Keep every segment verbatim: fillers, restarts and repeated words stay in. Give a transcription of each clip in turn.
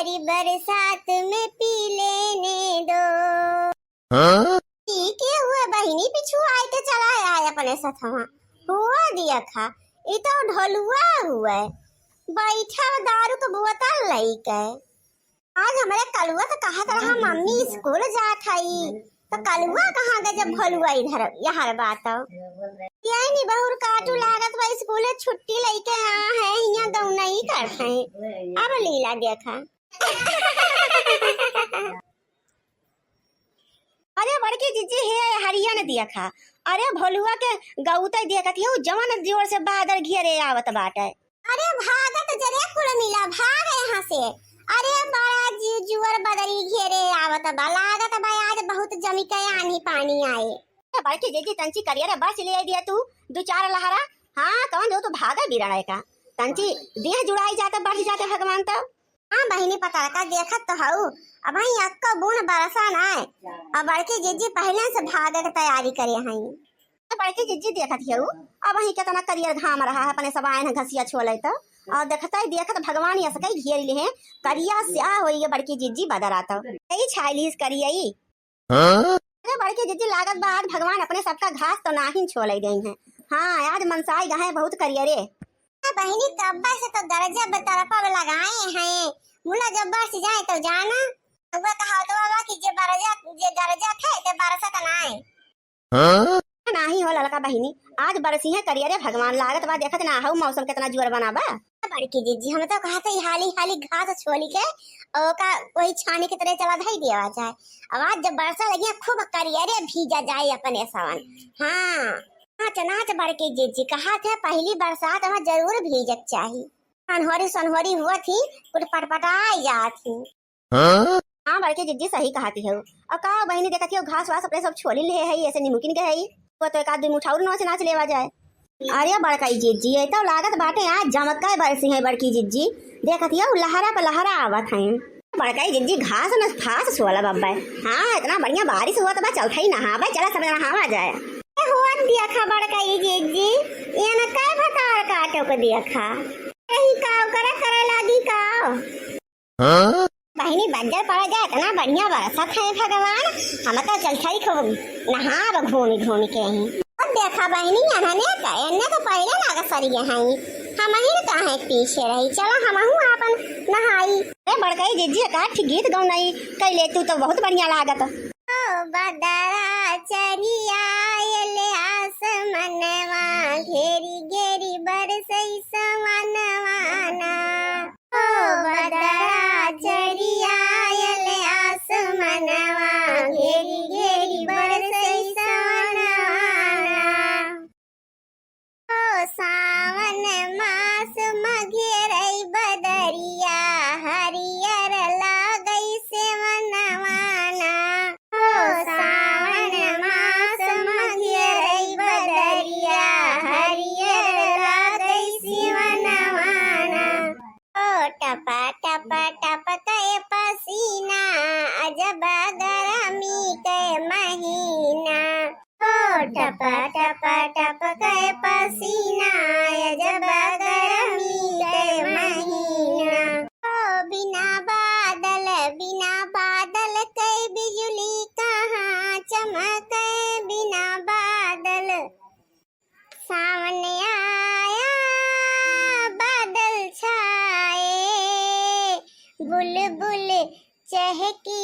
तेरी बरसात में पी लेने दो। हाँ? ई के हुआ बहिनी, पिछू आए के चला आए अपने सथवा। हुआ दिया खा, ई तो ढोलुआ हुआ। बैठा दारू के बोतल लइके। आज हमरे कलुआ तो कहत रहा, "मम्मी, स्कूल जात हई।" तो कलुआ कहाँ गए जब भोलुआ इधर यहर बात हो। यही नहीं बहुर काटू लागत बा, स्कूल छुट्टी लइके आ है, हियाँ दौनई करत है। अब लीला देखा। अरे बड़की जिज्जी, हे हरिया न दिया खा। अरे भोलुआ के गौते देखत हियो, जवन जोर से बादल घेरे आवत बाटे। अरे भागत जरे कुल मिला, भाग यहाँ से। अरे बड़ा जी-, जुअर बदरी घेरे आवत बा, लागत बा आज बहुत जमी के आनी पानी आए। ए बड़की जिज्जी, तंची करिया रे बरस ले आई दिया तू, दू चार लहरा। हाँ, कौन जो तू भागा बिराड़े का। तंची देह जुड़ाई जाते, बढ़ जाते भगवान तो। हाँ बहिनी, पतरका देखत तो हऊ, अबहीं अक्को बूंद बरसा नाय। अब बड़की जिज्जी पहिले से भागे के तैयारी करे हई। तो बड़की जिज्जी देखत हऊ, अबहीं केतना करियर घाम रहा है, अपने सब आयन घसिया छोले तो। और देखते ही देखत भगवान यस कई घेर ले हैं, करिया स्याह होई ये बड़की जिज्जी बदरा तो। यही छाई लीस करियई। हाँ? अरे बड़की जिज्जी, लागत बा आज भगवान अपने सबका घास तो नाहिन छोले गई हैं। हाँ, आज मनसाई गए बहुत करियरे। ए बहिनी, कब्बे से तो गरजा बेतरपा लगाए हैं, मुला जब बरस जाए तो जाना। उबे कहावत बा कि जे बरजा, जे गरजा थे ते बरसत नाय। हाँ? नाही हो ललका बहिनी, आज बरसी है करियरे भगवान, लागत बा देखत ना हऊ मौसम केतना जुअर बना बा। बड़की जिज्जी, हम तो कहत हई हाली हाली घास छोली के ओका वही छानी के तरह चला धई दिया जाए। अब आज जब बरसा लगी है, खूब करियरे भीजा जाए अपने सवन। हाँ, नाच नाच बड़की जिज्जी, कहत है पहली बरसात में जरूर भीजक चाही। सनहोरी सनहोरी हुआ थी, कुछ पटपटाई जात ही। हाँ? हाँ बड़की जिज्जी, सही कहती है। और का बहिनी, देखत हियो घास वास अपने सब छोली ले है, ऐसे निमुकिन के है, वो तो एक आध दिन उठाउर नाच नाच लेवा जाए। अरे बड़काई जिज्जी, ये तो लागत बाटे आज जमक्का बरसी है बड़की जिज्जी। देखत हियो लहरा पे लहरा आवत है। बड़काई जिज्जी, घास में फास सोला बब्बे। हाँ, इतना बढ़िया बारिश हुआ तो बा, चलत ही नहावे, चला सब नहावा जाए। ए, हुआ दिया खा बड़काई जिज्जी, ये न का भतार काटो को दिया खा। यही काव करे, करे लागी काव। हाँ? बहिनी, बज्जर पड़ जाए, इतना बढ़िया बरसत है भगवान, हम तो चल चली खूब नहाब घूमी घूमी के ही। और देखा बहिनी, एन्हने का, एन्ने तो पहिले लाग सरिये हई, हमही न काहे पीछे रही, चला हमहू आपन नहाई। ए बड़कई जिज्जी, का ठीक गीत गौनई कैले तू, तो बहुत बढ़िया लागत। ओ बदरा चढ़ी आयल आसमनवा, घेरी घेरी बरसई सवनवा ना। ओ बदरा चढ़ी आयल आसमनवा, घेरी घेरी बरसई सवनवा ना। ओ सावन मास म घेरई बदरिया, हरियर लागई सेवनवा ना। ओ सावन मास म घेरई बदरिया, हरियर लागई सेवनवा ना। ओ टपा टपा टपकै पसीना, अजब गरमी के महीना। ओ टपा टपा टपकै पसीना, अजब गरमी के महीना। ओ बिना बादल, बिना बादल कै बिजुली कहाँ चमकै बिना बादल। सावन आया, बादल छाए, बुलबुल चहकी,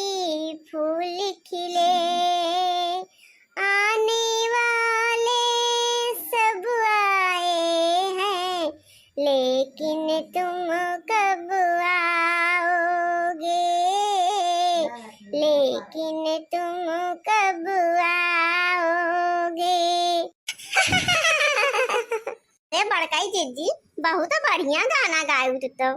फूल खिले। आने वाले सब आए हैं, लेकिन तुम कब आओगे? लेकिन तुम कब आओगे? अरे बड़काई जिज्जी, बहुत बढ़िया गाना गायू तू तो।